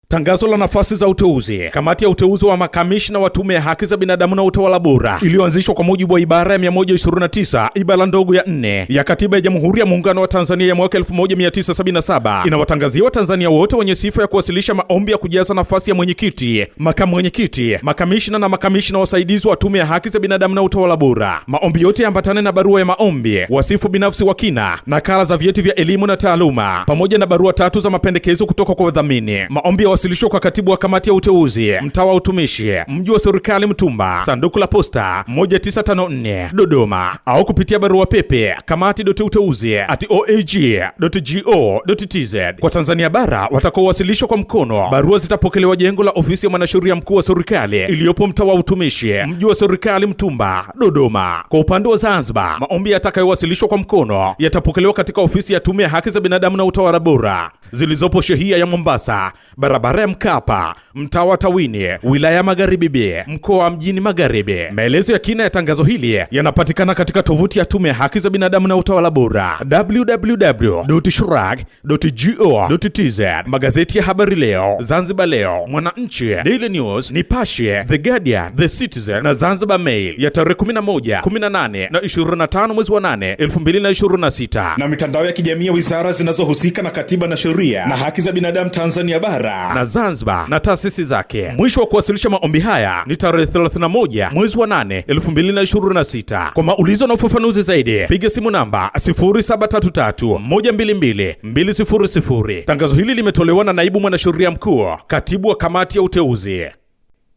Tangazo la nafasi za uteuzi. Kamati ya uteuzi wa makamishna wa Tume ya Haki za Binadamu na Utawala Bora iliyoanzishwa kwa mujibu wa ibara ya 129 ibara ndogo ya 4 ya Katiba ya Jamhuri ya Muungano wa Tanzania ya mwaka 1977 inawatangazia Watanzania wote wenye sifa ya kuwasilisha maombi ya kujaza nafasi ya mwenyekiti, makamu mwenyekiti, makamishna na makamishna wasaidizi wa Tume ya Haki za Binadamu na Utawala Bora. Maombi yote yaambatane na barua ya maombi, wasifu binafsi wa kina, nakala za vyeti vya elimu na taaluma, pamoja na barua tatu za mapendekezo kutoka kwa wadhamini. Maombi yawasilishwa kwa katibu wa kamati ya uteuzi, mtaa wa utumishi, mji wa serikali Mtumba, sanduku la posta 1954 Dodoma, au kupitia barua pepe kamati.uteuzi@oag.go.tz. Kwa Tanzania bara watakaowasilishwa kwa mkono, barua zitapokelewa jengo la ofisi ya mwanasheria mkuu wa serikali iliyopo mtaa wa utumishi, mji wa serikali Mtumba, Dodoma. Kwa upande wa Zanzibar, maombi yatakayowasilishwa kwa mkono yatapokelewa katika ofisi ya Tume ya Haki za Binadamu na Utawala Bora zilizopo shehia ya Mombasa, barabara ya Mkapa, mtaa wa Tawini, wilaya ya Magharibi B, mkoa wa Mjini Magharibi. Maelezo ya kina ya tangazo hili yanapatikana katika tovuti ya Tume ya Haki za Binadamu na Utawala Bora www.shrag.go.tz. Magazeti ya Habari Leo, Zanzibar Leo, Mwananchi, Daily News, Nipashe, The Guardian, The Citizen na Zanzibar Mail ya tarehe 11, 18 na 25 mwezi wa 8 2026. Na mitandao ya kijamii ya wizara zinazohusika na katiba na sheria na haki za binadamu Tanzania bara na Zanzibar na taasisi zake. Mwisho wa kuwasilisha maombi haya ni tarehe 31 mwezi wa 8 2026. Kwa maulizo na ufafanuzi zaidi, piga simu namba 0733 122 200. Tangazo hili limetolewa na naibu mwanasheria mkuu, katibu wa kamati ya uteuzi.